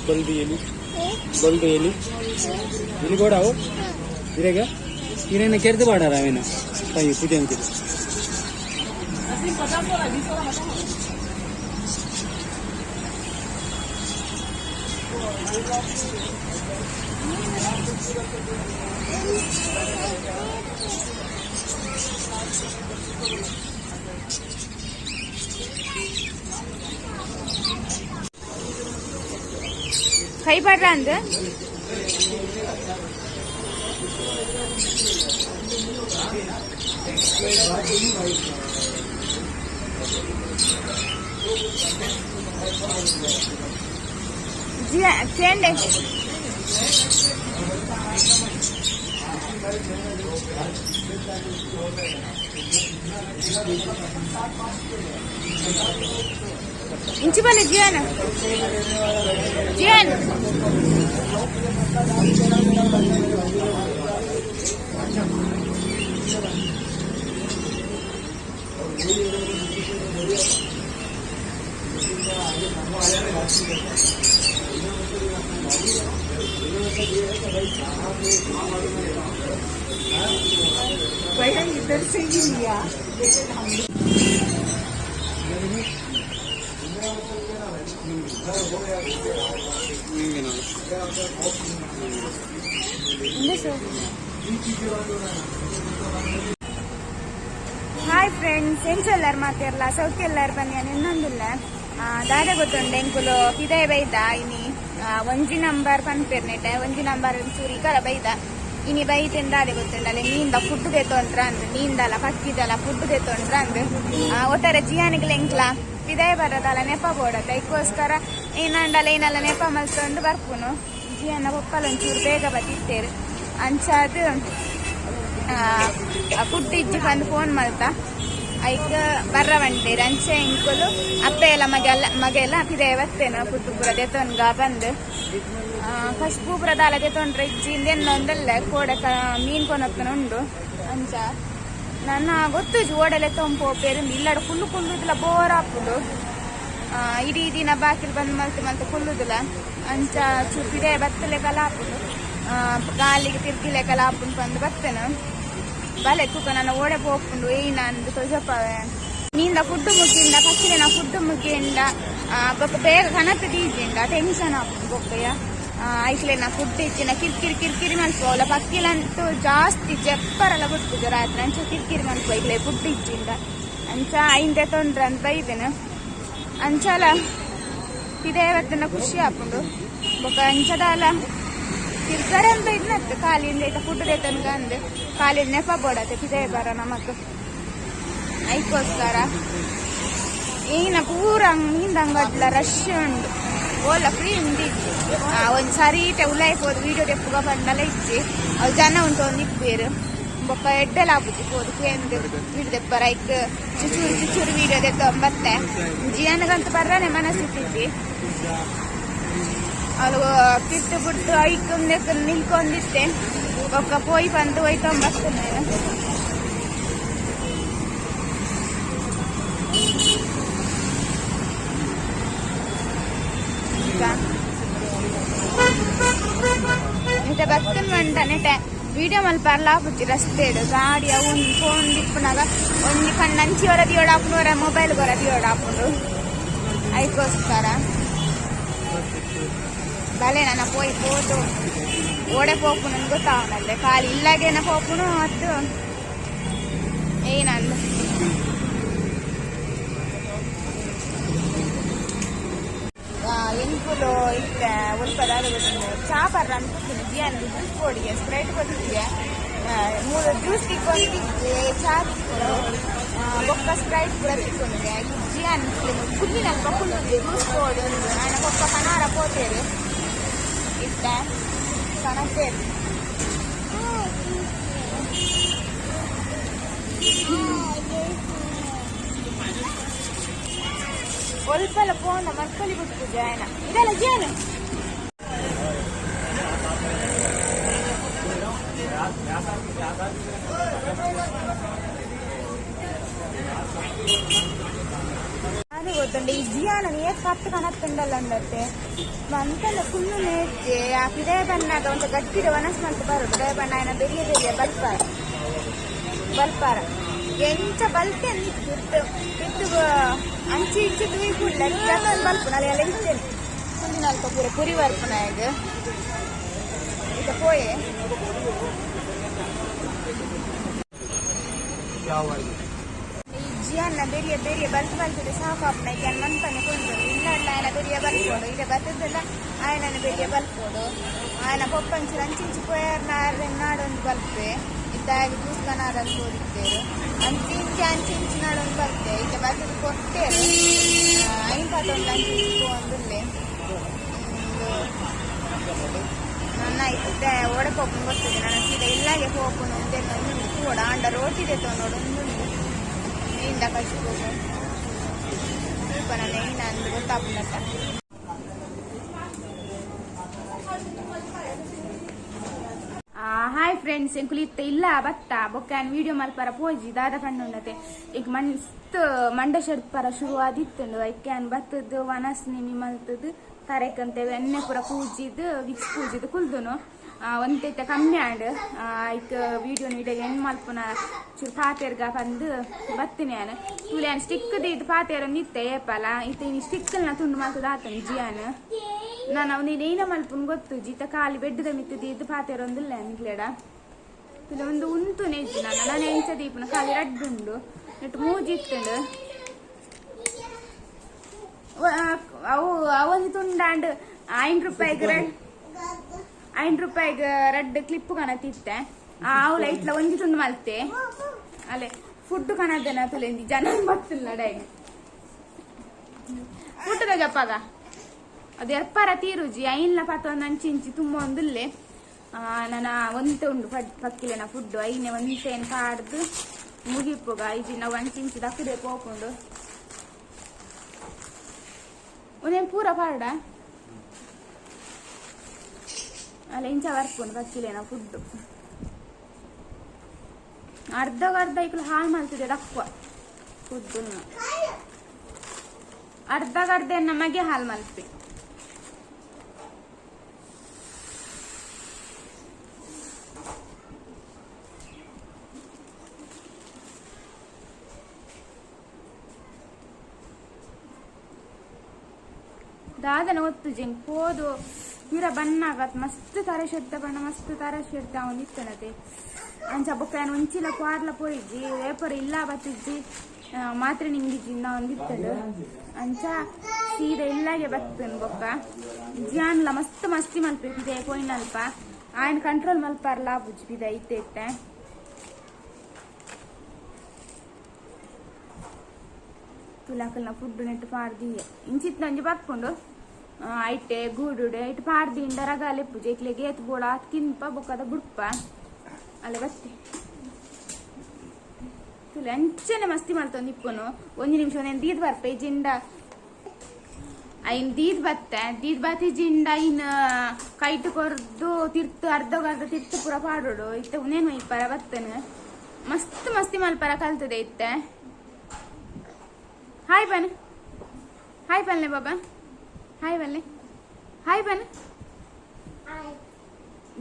ಬಲ್ದು ಎಲಿ ಬಲ್ದು ಎಲಿ ಎಲಿ ಬೋಡಾವು ಇರೆಗ ಇರೇನ ಕೆರ್ದು ಬಾಡಾರ ಅವೇನ ಪೈ ಪೂಜೆ ಅಂತಿದೆ. ಕೈ ಬಾಡ್ರ ಅಂದ್. చేయండి. ఇంచి జియాన్ జియాన్. भैया इधर से ही लिया, लेकिन हम ಹಾಯ್ ಫ್ರೆಂಡ್ಸ್, ಎಂಚೆಲ್ಲಾರು ಮಾತಿರ್ಲ ಸೌಖ್ಯ ಎಲ್ಲಾರು ಬನ್ನಿ. ಇನ್ನೊಂದಿಲ್ಲ ದಾದ ಗೊತ್ತುಂಡು, ಎಂಕುಲು ಪಿದಯ ಬೈದ ಇನಿ. ಒಂಜಿ ನಂಬರ್ ಪನ್ಪೇರ್ನೆಟೆ ಒಂಜಿ ನಂಬರ್ ಚೂರಿ ಕರ ಬೈದ ಇನಿ. ಬೈತೆಂದ ದಾದೆ ಗೊತ್ತುಂಡಲ್ಲ, ನೀಂದ ಫುಡ್ ದೇತೊಂಡ್ರ ಅಂದ್, ನೀಂದಲ್ಲ ಪಕ್ಕಿದಲ್ಲ ಫುಡ್ ದೇತೊಂಡ್ರ ಅಂದ್. ಒಟ್ಟಾರೆ ಜಿಯಾನಿಗ್ಲ ಎಂಕ್ಲ ಪಿದಯ ಬರೋದಲ್ಲ ನೆಪ ಬೋಡತ್ತ, ಐಕ್ಕೋಸ್ಕರ ಏನಂಡಲ್ಲ ಏನಲ್ಲ ನೆಪ ಮಲ್ತೊಂಡು ಬರ್ಪುನು. ಜಿಯನ್ನ ಪೊಪ್ಪಲ ಒಂಚೂರು ಬೇಗ ಬತ್ತಿತ್ತೇರು. ಅಂಚಾದ್ ಫುಡ್ ಇಜ್ಜಿ ಬಂದು ಫೋನ್ ಮಲ್ತ, ಐಕ್ ಬರ್ರ ಬಂಡೇರು. ಅಂಚೆ ಎಂಕುಲು ಅಪ್ಪೆ ಎಲ್ಲ ಮಗೆಲ್ಲ ಮಗೆಲ್ಲ ಪಿದಯ ಬತ್ತೇನು ಫುಡ್ ಪೂರ ದೆತೊನ್ಗ ಬಂದು. ಫಸ್ಟ್ ಪೂಪುರ ದಾಲ ದೆತೊಂಡ್ರೆ ಇಜ್ಜಿ ಇಂದೆನ್ನೊಂದಲ್ಲ ಕೋಡಕ ಮೀನ್ ಕೊನೊತ್ತನ ಉಂಡು. ಅಂಚ ನನ್ನ ಗೊತ್ತುಜಿ ಓಡಲೆ ತೊಂಪೋಪೇರು ಇಲ್ಲಡ ಕುಲ್ಲು ಕುಲ್ಲುದಿಲ್ಲ, ಬೋರ್ ಆಪುಂಡು. ಇಡೀ ದಿನ ಬಾಕಿಲ್ ಬಂದ್ ಮಲ್ತು ಮಲ್ತು ಕುಲ್ಲುದಿಲ್ಲ. ಅಂಚ ಚೂರು ಪಿದಯ ಬತ್ತಲೆ ಆಪುಂಡು, ಗಾಲಿಗೆ ತಿರ್ಗಿಲೆಕಲ ಆಪುಂಡು ಬಂದು ಬತ್ತೇನು. ಬಲೆ ತೂಕ ನನ್ನ ಓಡೆ ಪೋಪುಂಡು ಏನ ಅಂದ್ ತೊಜಪವೆ. ನೀಂದ ಫುಡ್ ಮುಗಿಂದ ಫಸ್ಟಿಗೆ ಫುಡ್ ಮುಗಿಂದ ಬೊಕ್ಕ ಬೇಗ ಕನತ್ ದೀಜಿಂಡ ಟೆನ್ಷನ್ ಆಪುಂಡು. ಬೊಕ್ಕಯ್ಯ ಐಕ್ಲೆನ ಫುಡ್ ಇಚ್ಚಿನ ಕಿರ್ಕಿರಿ ಕಿರ್ಕಿರಿ ಮಲ್ಪೋಲ. ಪಕ್ಕಿಲಂತೂ ಜಾಸ್ತಿ ಜಪ್ಪರಲ್ಲ ಬಿಡ್ತಿದ್ದು ರಾತ್ರಿ. ಅಂಚ ಕಿರ್ಕಿರಿ ಮಲ್ಪ ಐಕ್ಲೆ ಫುಡ್ ಇಚ್ಚಿಂದ. ಅಂಚ ಐಂದೆ ತೊಂದ್ರೆ ಅಂತ ಬೈದೇನೆ. ಅಂಚಲ ಇದೇ ಖುಷಿ ಆಪುಂಡು. ಬೊಕ್ಕ ಅಂಚದಾಲ ತಿರ್ಗರೆ ಅಂತ ಇದ್ನತ್ತು ಖಾಲಿಂದ ಐತ ಫುಡ್ ದೇತನ್ಗ ಅಂದ್ ಖಾಲಿ ನೆಪ ಬೋಡತ್ತೆ ಪಿದಯ ಬರ ನಮಕ್ ಐಕೋಸ್ಕರ. ಏನ ಪೂರ ನೀಂದಂಗಡ್ಲ ರಶ್ ಉಂಡು, ಓಲ ಫ್ರೀ ಉಂಡಿಜ್ಜಿ. ಒಂಜಿ ಸರೀಟೆ ಉಲಾಯಿ ಪೋದು ವೀಡಿಯೋ ತೆಪ್ಪುಗ ಪಂಡಲ ಇಜ್ಜಿ. ಅವು ಜನ ಉಂಟು ಒಂದು ಇಪ್ಪೇರು. ಬೊಕ್ಕ ಎಡ್ಡೆಲ ಆಪುಜಿ ಪೋದು ಕೇಂದ್ ವೀಡಿಯೋ ತೆಪ್ಪರ. ಐಕ್ ಚುಚೂರು ಚುಚೂರು ವೀಡಿಯೋ ತೆತ್ತೊಂಬತ್ತೆ. ಜಿಯಾನಗಂತ ಬರ್ರನೆ ಮನಸ್ಸಿಟ್ಟಿದ್ದಿ. ಅದು ಕಿತ್ತು ಬಿಟ್ಟು ಐಕ್ ನಿಲ್ಕೊಂಡಿತ್ತೆ. ಬೊಕ್ಕ ಪೋಯಿ ಬಂದು ಒಯ್ತೊಂಬರ್ತೇನೆ. ನೆಟೆ ಬತ್ತನ್ ಮಂಡ ನೆಟೆ ವಿಡಿಯೋ ಮಲ್ಪಾರ್ಲ ಆಪುಜಿ. ರಸ್ತೆಡ್ ಗಾಡಿ ಅವು ಫೋನ್ ದಿಪ್ಪುನಗ ಒಂಜಿ ಕಣ್ಣು ಅಂಚಿ ಹೊರ ದಿಯೋಡಾಪುಂಡು, ಹೊರ ಮೊಬೈಲ್ ಹೊರ ದಿಯೋಡಾಪುಂಡು. ಐಕೋಸ್ಕರ ಬಲೆ ನನ್ನ ಪೋಯಿ ಪೋದು ಓಡೆ ಪೋಪುನು ಗೊತ್ತಾವನಲ್ಲೆ. ಖಾಲಿ ಇಲ್ಲಾಗೇನ ಪೋಪುನು ಮತ್ತು ಏನಂದ. ಎಂಕುಲು ಇತ್ತೆ ಒಲ್ಪದಾದ ಚಾ ಪರ್ರ ಅನ್ಕೊತೀನಿ. ಜಿಯಾನ್ ಜ್ಯೂಸ್ ಕೊಡಿಗೆ ಸ್ಪ್ರೈಟ್ ಕೊಟ್ಟಿಗೆ ಮೂರು ಜ್ಯೂಸ್ ತಿಕ್ಕೊಂಡಿದ್ದೆ, ಚಾ ತಿಕ್ಕೊಂಡು ಬೊಕ್ಕ ಸ್ಪ್ರೈಟ್ ಕೂಡ ತಿಕ್ಕೊಂಡಿದೆ. ಜಿಯಾನ್ ಕುಲ್ಲಿನಲ್ಪ ಕುಲ್ಲು ಜ್ಯೂಸ್ ಕೊಡು ಒಂದು ఆయన ಬೊಕ್ಕ ಕನಾರ ಪೋತೇರು ಇತ್ತೆ ಕಣತೇರು. ಒಲ್ಪಲ ಪೋಂಡ ಮರ್ಕಲಿ ಬಿಟ್ಟು ಜಾಯನ ಇದೆಲ್ಲ ಜಿಯಾನು. ಅದು ಗೊತ್ತುಂಡು ಈ ಜಿಯಾನ ಏತ್ ಪತ್ತು ಕಣತ್ತುಂಡಲ್ಲ ಅಂದತ್ತೆ ಮಂತಲ್ಲ ಕುಲ್ಲು ನೇಜ್ಜೆ ಆ ಪಿದಾಯ ಬನ್ನಾಗ ಒಂತ ಗಟ್ಟಿದ ವನಸ್ ಮಲ್ತ್ ಬರೋದು ಪಿದಾಯ ಬಣ್ಣ ಆಯ್ನ ಬೆರಿಯ ಬೆರಿಯ ಬಲ್ಪಾರ ಬಲ್ಪಾರ ಎಂಚ ಬಲ್ತೆ ಇತ್ತು ಇತ್ತು ಅಂಚಿ ಇಂಚಿ ತೂಯಿ ಕುಳ್ಳ ಬಲ್ಪುನ ಅಲ್ಲಿ ಎಲ್ಲ ಇತ್ತೇನೆ ಕುಂದಿನಲ್ಪ ಪೂರ ಪುರಿ ಬರ್ಪುನ ಈಗ ಈಗ ಪೋಯೆ. ಈ ಜಿಯನ್ನ ಬೆರಿಯ ಬೆರಿಯ ಬಲ್ತ್ ಬಲ್ತದೆ ಸಾಕಾಪುನ ಈಗ ಮನ್ಪನೆ ಕೊಂಡು ಇಲ್ಲ ಆಯನ ಬೆರಿಯ ಬಲ್ಪೋಡು ಇಡೆ ಬತ್ತದೆಲ್ಲ ಆಯನನ ಬೆರಿಯ ಬಲ್ಪೋಡು ಆಯನ ಪೊಪ್ಪಂಚು ಅಂಚಿಂಚಿ ಪೋಯರ್ನ ನಾಡೊಂದು ಬಲ್ಪೆ ಇತ್ತಾಗಿ ದೂಸ್ಕನಾರನ್ನು ತೋರಿದ್ದೇರು ಅಂಚಿಂಚಿ ಅಂಚಿಂಚಿ ನಾಡೊಂದು ಬಲ್ತೆ ಇತ್ತೆ ಬತ್ತದ ಕೊಟ್ಟೇರು ಐನ್ ಪಾತೊಂದು ಅಂಚಿಂಚಿ ಪೋಂದುಲ್ಲೆ. ನನ್ನ ಇತ್ತೆ ಓಡೆ ಪೋಪುನು ಗೊತ್ತದೆ ನನ್ನ ಸೀದಾ ಇಲ್ಲಾಗೆ ಪೋಪುನು ಒಂದೇನು ಒಂದುಂಡು ತೂವಡ ಆಂಡ ರೋಟಿ ದೆತ್ತೊ ನೋಡು ಒಂದುಂಡು ನೀಂದ ಕಚ್ಚಿಪೋಗು ತೂಪ ನನ್ನ ಏನ ಅಂದ್ ಗೊತ್ತಾಪುನತ್ತ. ಹಾಯ್ ಫ್ರೆಂಡ್ಸ್, ಎಂಕುಲು ಇತ್ತೆ ಇಲ್ಲ ಬತ್ತ ಬೊಕ್ಕ ವಿಡಿಯೋ ಮಲ್ಪರ ಪೋಜಿ ದಾದ ಪಂಡುಂಡತೆ ಈಗ ಮಸ್ತ್ ಮಂಡ ಶೆಡ್ಪರ ಶುರು ಆದಿತ್ತುಂಡು. ಐಕೆ ಬತ್ತದ್ದು ವನಸ್ ನಿಮಿ ಮಲ್ತದ್ದು ತರೆಕಂತೆ ಎಣ್ಣೆ ಪೂರ ಪೂಜಿದ್ ವಿಕ್ಸ್ ಪೂಜಿದ್ ಕುಲ್ದುನು. ಒಂತೈತೆ ಕಮ್ಮಿ ಆಂಡ್ ಐಕ್ ವಿಡಿಯೋ ಇಡ ಎಂಡ್ ಮಲ್ಪುನ ಚೂರು ಪಾತೆರ್ಗ ಪಂದ್ ಬತ್ತಿನಿ ಯಾನ್. ತೂಲೆ ಯಾನ್ ಸ್ಟಿಕ್ ದೀದ್ ಪಾತೆರ ನಿತ್ತೆ ಏಪಲ ಇತ್ತೆ ಇನಿ ಸ್ಟಿಕ್ ನ ತುಂಡು ಮಲ್ತದ ಆತನ್ ಜಿಯಾನ್. ನಾನು ಅವನು ಏನ ಮಲ್ಪುನ್ ಗೊತ್ತು ಜಿತ ಖಾಲಿ ಬೆಡ್ಡದ ಮಿತ್ತು ದೀದ್ ಪಾತೆರ ಒಂದಿಲ್ಲ ನಿಕ್ಲೆಡ. ತುಲೆ ಒಂದು ಉಂತು ನೆಜ್ಜಿ ನಾನು ನಾನು ಎಂಚ ದೀಪನ ಖಾಲಿ ರಡ್ಡು ಉಂಡು ನೆಟ್ ಮೂಜಿ ಇತ್ತುಂಡು. ಅವು ಅವೊಂದು ತುಂಡಾಂಡ್ 5 ರೂಪಾಯಿಗೆ ರೆಡ್ 5 ರೂಪಾಯಿಗೆ ರೆಡ್ ಕ್ಲಿಪ್ ಕಣತಿತ್ತೆ. ಅವು ಲೈಟ್ಲ ಒಂಜಿ ತುಂಡು ಮಲ್ತೆ ಅಲ್ಲೇ ಫುಡ್ ಕಣದನ ತುಲೆಂದಿ ಜನ ಬತ್ತಿಲ್ಲ ಡೈಗ್ ಫುಡ್ ಜಪ್ಪಾಗ ಅದು ಎಪ್ಪಾರ ತೀರುಜಿ ಐನ್ಲ ಪತ್ತೊಂದು ಅಂಚಿ ಇಂಚಿ ತುಂಬ ಒಂದುಲ್ಲೆ. ನನ್ನ ಒಂತೆ ಉಂಡು ಪಕ್ಕಿಲೆನ ಫುಡ್ ಐನೆ ಒಂತೆ ಪಾಡ್ದು ಮುಗಿಪುಗ ಐಜಿ ನಾವು ಅಂಚಿ ಇಂಚಿ ದಕ್ಕದೆ ಪೋಪುಂಡು ಒಂದೇನು ಪೂರ ಪಾಡ ಅಲ್ಲ ಇಂಚ ಬರ್ಪುಂಡು ಪಕ್ಕಿಲೆನ ಫುಡ್ ಅರ್ಧಗರ್ಧ ಇಕ್ಲು ಹಾಳು ಮಲ್ತಿದೆ ದಕ್ವ ಫುಡ್ ಅರ್ಧಗರ್ಧ ನಮಗೆ ಹಾಲು ಮಲ್ಪಿ. ದಾದನ ಒತ್ತು ಜಿಂಗ್ ಪೋದು ಪಿರ ಬಣ್ಣಾಗತ್ ಮಸ್ತ್ ತರ ಶೆಡ್ತ ಬಣ್ಣ ಮಸ್ತ್ ತರ ಶೆಡ್ತ ಅವನು ಇತ್ತನತೆ. ಅಂಚ ಬೊಕ್ಕ ಯಾನ್ ಒಂಚಿಲ ಕ್ವಾರ್ಲ ಪೋಯಿಜ್ಜಿ ವೇಪರ್ ಇಲ್ಲ ಬತ್ತಿಜ್ಜಿ ಮಾತ್ರೆ ನಿಂಗಿಜ್ಜಿ ಒಂದು ಇತ್ತಡು. ಅಂಚ ಸೀದಾ ಇಲ್ಲಾಗೆ ಬತ್ತನ್ ಬೊಕ್ಕ ಜಿಯಾನ್ಲ ಮಸ್ತ್ ಮಸ್ತಿ ಮಲ್ಪೆ ಪಿದೆ ಪೋಯಿನಲ್ಪ ಆಯನ್ ಕಂಟ್ರೋಲ್ ಮಲ್ಪಾರ್ಲ ಬುಜ್ಜಿ ಪಿದೆ ಇತ್ತೆ ಇತ್ತೆ. ತುಲಾಕಲ್ನ ಫುಡ್ ನೆಟ್ಟು ಪಾಡ್ದಿಯೆ ಇಂಚಿತ್ ನಂಜಿ ಬರ್ಪುಂಡು ಐಟೆ ಗೂಡುಡೆ ಐಟ್ ಪಾಡ್ದಿಂಡ ರಗಾಲೆ ಪೂಜೆ ಇಕ್ಲೆಗೆ ಏತ್ ಬೋಳ ತಿನ್ಪ ಬೊಕ್ಕದ ಬುಡ್ಪ ಅಲ್ಲ ಬತ್ತಿ ತುಲೆ ಅಂಚನೆ ಮಸ್ತಿ ಮಲ್ತೊಂದು ಇಪ್ಪುನು. ಒಂಜಿ ನಿಮಿಷ ಒಂದೇನು ದೀದ್ ಬರ್ಪೆ ಜಿಂಡ ಐನ್ ದೀದ್ ಬತ್ತೆ ದೀದ್ ಬತ್ತಿ ಜಿಂಡ ಐನ್ ಕೈಟ್ ಕೊರ್ದು ತಿರ್ತು ಅರ್ಧಗರ್ಧ ತಿರ್ತು ಪೂರ ಪಾಡೋಡು ಇತ್ತೆ ಉನೇನು ಇಪ್ಪರ ಬತ್ತನು ಮಸ್ತ್ ಮಸ್ತಿ ಮಲ್ಪರ ಕಲ್ತದೆ ಇತ್ತೆ. ಹಾಯ್ ಬನ್ ಹಾಯ್ ಬನ್ಲೆ ಬಾಬಾ ಹಾಯ್ ಬನ್ಲೆ ಹಾಯ್ ಬನ್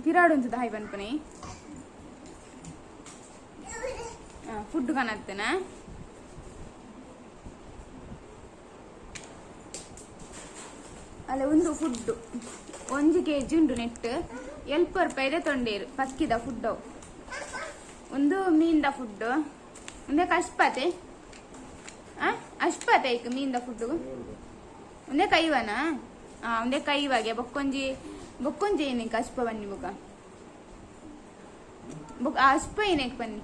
ಪಿರಾಡು ಉಂತದ ಹಾಯ್ ಬನ್ಪುನಿ ಫುಡ್ ಕಾಣತ್ತೇನ. ಅಲ್ಲ ಒಂದು ಫುಡ್ ಒಂಜಿ ಕೆಜಿ ಉಂಡು ನೆಟ್ ಎಲ್ಪ ರೂಪಾಯಿದೆ ತೊಂಡೇರು ಪಕ್ಕಿದ ಫುಡ್ ಒಂದು ಮೀನ್ದ ಫುಡ್ ಒಂದೇ ಅಷ್ಪತೆ ಅಷ್ಪತೆ ಐಕ್ ಮೀನ್ದ ಫುಡ್ ಒಂದೇ ಕೈವನಾ ಒಂದೇ ಕೈವಾಗೆ ಬೊಕ್ಕೊಂಜಿ ಬೊಕ್ಕೊಂಜಿ ಏನಕ್ಕೆ ಅಷ್ಪ ಬನ್ನಿ ಬೊಕ್ಕ ಬೊಕ್ಕ ಅಷ್ಪ ಏನಕ್ಕೆ ಬನ್ನಿ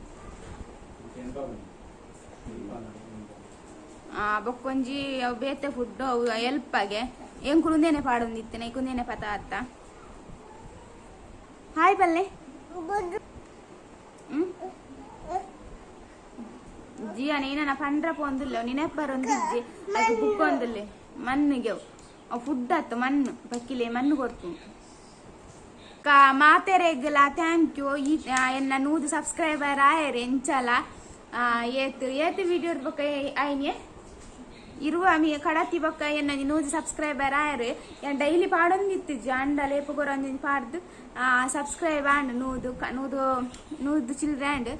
ಬೊಕ್ಕೊಂಜಿ ಅವು ಬೇತೆ ಫುಡ್ ಅವು ಎಲ್ಪಾಗೆ ಎಂಕುಲು ಉಂದೇನೆ ಪಾಡೊಂದಿತ್ತೇನೆ ಐಕ್ ಪತ ಅತ್ತ ಹಾಯ್ ಬಲ್ಲೆ ಜಿಯ ನೀನ ಪಂಡ್ರ ಪೋಂದುಲ್ಲ ನಿನೆಪ್ಪರೊಂದಿಜ್ಜಿ ಅದು ಬುಕ್ ಒಂದುಲ್ಲೆ ಮಣ್ಣಿಗೆ ಅವು ಫುಡ್ ಆತು ಮಣ್ಣು ಬಕ್ಕಿಲೆ ಮಣ್ಣು ಕೊಡ್ತು ಕಾ ಮಾತೆರೆಗ್ಲ thank you. ಈ ಎನ್ನ 100 ಸಬ್ಸ್ಕ್ರೈಬರ್ ಆಯರ್ ಎಂಚಲ ಏತ್ ಏತ್ ವಿಡಿಯೋ ಬೊಕ್ಕ ಐನೆ ಇರುವ ಮಿ ಕಡತಿ ಬೊಕ್ಕ ಎನ್ನ 100 ಸಬ್ಸ್ಕ್ರೈಬರ್ ಆಯರು. ಯಾನ್ ಡೈಲಿ ಪಾಡೊಂದಿತ್ತಿಜಿ, ಅಂಡ ಲೇಪುಗೊರ ಒಂಜಿ ಪಾಡ್ದು ಸಬ್ಸ್ಕ್ರೈಬ್ ಆಂಡ್. 100 100 100 ಚಿಲ್ಲರೆ ಆಂಡ್.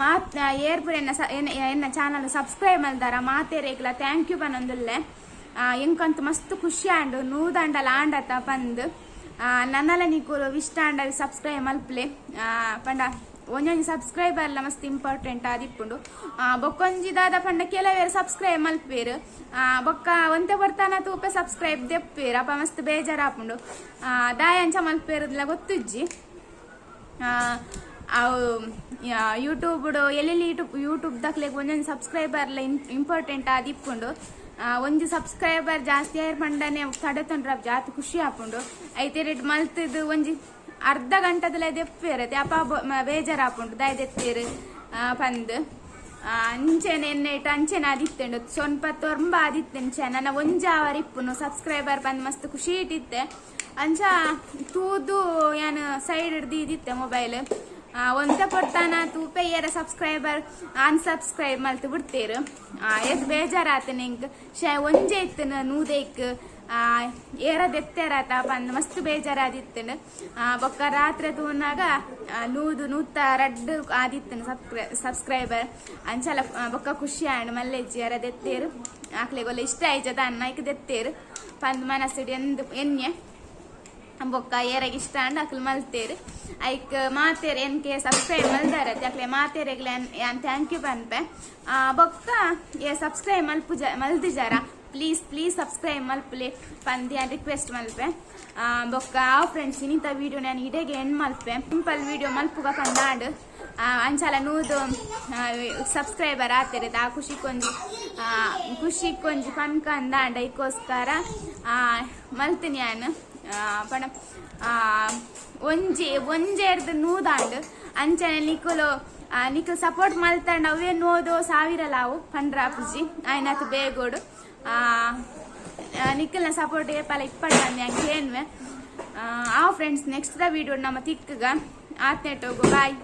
ಮಾತ್ ಏರ್ಪುರ ಎನ್ನ ಎನ್ನ ಎನ್ನ ಚಾನಲ್ ಸಬ್ಸ್ಕ್ರೈಬ್ ಮಲ್ದಾರ ಮಾತೇರೇಗ್ಲ thank you ಪನೊಂದುಲ್ಲೆ. ಎಂಕಂತ ಮಸ್ತ್ ಖುಷಿ ಆಂಡ್, ನೂದಂಡಲ ಆಂಡತ ಪಂದ್. ನನ್ನಲ ನಿಕುಲು ಇಷ್ಟ ಆಂಡ ಸಬ್ಸ್ಕ್ರೈಬ್ ಮಲ್ಪಲೆ. ಪಂಡ ಒಂಜೊಂಜಿ ಸಬ್ಸ್ಕ್ರೈಬರ್ ಎಲ್ಲ ಮಸ್ತ್ ಇಂಪಾರ್ಟೆಂಟ್ ಆದಿಪ್ಪುಂಡು. ಬೊಕ್ಕೊಂಜಿ ದಾದ ಪಂಡ, ಕೆಲವೇರು ಸಬ್ಸ್ಕ್ರೈಬ್ ಮಲ್ಪೇರು, ಬೊಕ್ಕ ಒಂತೆ ಬರ್ತಾನ ತೂಪೆ ಸಬ್ಸ್ಕ್ರೈಬ್ ದೆಪ್ಪೇರು. ಅಪ್ಪ ಮಸ್ತ್ ಬೇಜಾರಾಪುಂಡು. ದಾಯ ಅಂಚ ಮಲ್ಪೇರುದ್ಲ ಗೊತ್ತುಜ್ಜಿ. ಅವು ಯೂಟ್ಯೂಬ್ ಎಲ್ಲೆಲ್ಲಿ ಯೂಟ್ಯೂಬ್ ಯೂಟ್ಯೂಬ್ ದಕ್ಲೆಗ್ ಒಂಜೊಂಜಿ ಸಬ್ಸ್ಕ್ರೈಬರ್ ಇಂಪಾರ್ಟೆಂಟ್ ಆದಿಪ್ಪುಂಡು. ಒಂಜಿ ಸಬ್ಸ್ಕ್ರೈಬರ್ ಜಾಸ್ತಿ ಆಯ್ರ್ ಪಂಡನೆ ತಡೆತೊಂಡ್ರ ಜಾಸ್ತಿ ಖುಷಿ ಆಪುಂಡು. ಐತೆ ರೇಟ್ ಮಲ್ತದು ಒಂಜಿ ಅರ್ಧ ಗಂಟೆದಲ್ಲ ದೆಪ್ಪೇರತೆ. ಅಪ್ಪ ಬೇಜಾರಾಪುಂಡು, ದಾಯ ದೆತ್ತೇರು ಪಂದ್. ಅಂಚೆನೆ ಎಣ್ಣೆ ಅಂಚೆನೆ ಆದಿತ್ತೆಂಡು, ಸ್ವಲ್ಪ ತೊಂಬ ಆದಿತ್ತೆಂಚೆ ನನ್ನ ಒಂಜಿ ಅವರ್ ಇಪ್ಪುನು ಸಬ್ಸ್ಕ್ರೈಬರ್ ಬಂದ್ ಮಸ್ತ್ ಖುಷಿ ಇಟ್ಟಿತ್ತೆ. ಅಂಚ ತೂದು ಯಾನ್ ಸೈಡ್ ಹಿಡ್ದು ಮೊಬೈಲ್. ಒಂತೆ ಪೊರ್ತಾನ ತೂಪೆ ಏರ ಸಬ್ಸ್ಕ್ರೈಬರ್ ಅನ್ಸಬ್ಸ್ಕ್ರೈಬ್ ಮಲ್ತು ಬಿಡ್ತೇರು. ಏತ್ ಬೇಜಾರಾತನೆ ಎಂಕ್. ಶೇ ಒಂಜೆ ಇತ್ತನ ನೂದೆಕ್ ಏರ ದೆತ್ತೇರಾತ ಪಂದ್ ಮಸ್ತ್ ಬೇಜಾರಾದಿತ್ತನು. ಬೊಕ್ಕ ರಾತ್ರಿ ತೂನಾಗ 100 102 ಆದಿತ್ತನು ಸಬ್ಸ್ಕ್ರೈಬರ್. ಅಂಚಲ ಬೊಕ್ಕ ಖುಷಿ ಆಂಡ್. ಮಲ್ಲೆಜ್ಜಿ ಏರ ದೆತ್ತೇರು, ಆಕ್ಲೆಗೊಲ್ಲ ಇಷ್ಟ ಆಯ್ಜದ ಅನ್ನ ಐಕ್ ದೆತ್ತೇರು ಪಂದ್ ಮನಸ್ಸುಡು ಎಂದ್ ಎನ್ಯೆ. ಬೊಕ್ಕ ಏರಾಗ ಇಷ್ಟ ಅಂಡ್ ಅಕ್ಲು ಮಲ್ತೇರು. ಐಕ್ ಮಾತೇರ್ ಎನ್ಕೆ ಸಬ್ಸ್ಕ್ರೈಬ್ ಮಲ್ದಾರತ್ತೆ ಅಕ್ಲೆ ಮಾತೇರೆಗ್ಲೆ ಯಾನ್ thank you ಪನ್ಪೆ. ಬೊಕ್ಕ ಏ ಸಬ್ಸ್ಕ್ರೈಬ್ ಮಲ್ಪುಜ ಮಲ್ದಿಜಾರ, ಪ್ಲೀಸ್ ಪ್ಲೀಸ್ ಸಬ್ಸ್ಕ್ರೈಬ್ ಮಲ್ಪುಲೆ ಪಂದ್ ಯಾನ್ ರಿಕ್ವೆಸ್ಟ್ ಮಲ್ಪೆ. ಬೊಕ್ಕ ಆ ಫ್ರೆಂಡ್ಸ್, ಇನ್ನಿತ ವೀಡಿಯೋ ನಾನು ಇಡೆಗೆ ಎಂಡ್ ಮಲ್ಪೆ. ಸಿಂಪಲ್ ವೀಡಿಯೋ ಮಲ್ಪುಗ ಪಂದಾಂಡ್. ಅಂಚಾಲ 100 ಸಬ್ಸ್ಕ್ರೈಬರ್ ಆತೇರೆ, ಆ ಖುಷಿಕೊಂಜಿ ಖುಷಿಕೊಂಜಿ ಪನ್ಕ ಅಂದಾಂಡ ಐಕೋಸ್ಕರ ಮಲ್ತಿನಿ ಯಾನ್. ಪಂಡ ಒಂಜಿ ಒಂಜೆರ್ದು ನೂದಾಂಡ್. ಅಂಚನೆ ನಿಕುಲು ನಿಕುಲು ಸಪೋರ್ಟ್ ಮಲ್ತಂಡ ಅವೇ ನೋದು ಸಾವಿರ ಲಾವು ಪಂಡ್ರಾಪುಜಿ ಆಯ್ನಾತ್ ಬೇಗೋಡು. ನಿಕಲ್ನ ಸಪೋರ್ಟ್ ಏಪಲ ಇಪ್ಪಂಡ ಕೇನ್ವೆ. ಆ ಫ್ರೆಂಡ್ಸ್, ನೆಕ್ಸ್ಟ್ the video ನಮ್ಮ ತಿಕ್ಕಗ ಆತ್ನೆಟೋಗು. ಬಾಯ್.